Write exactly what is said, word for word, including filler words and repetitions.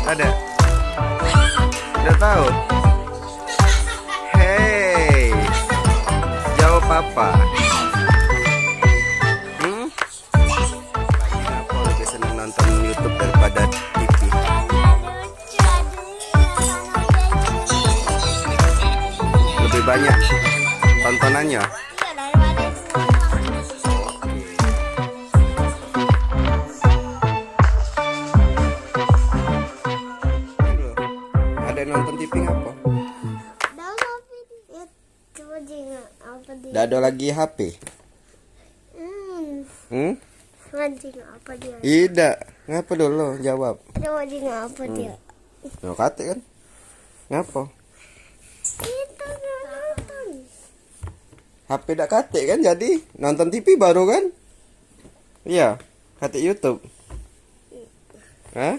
Ada? Nggak tahu? Hei, jawab apa? Hmm? Lagi apa lebih seneng nonton YouTube daripada T V? Lebih banyak tontonannya? Ada nonton T V ngapo? Dah, apa dia? Coba jingok apa dia? Dak ada lagi H P. Hmm. Hmm? Coba jingok apa dia? Idak. Ngapo dulu? Jawab. Coba jingok apa dia? Nah, katik kan? Ngapo? Kita nonton. H P dak katik kan, jadi nonton T V baru kan? Iya, katik YouTube. Hah?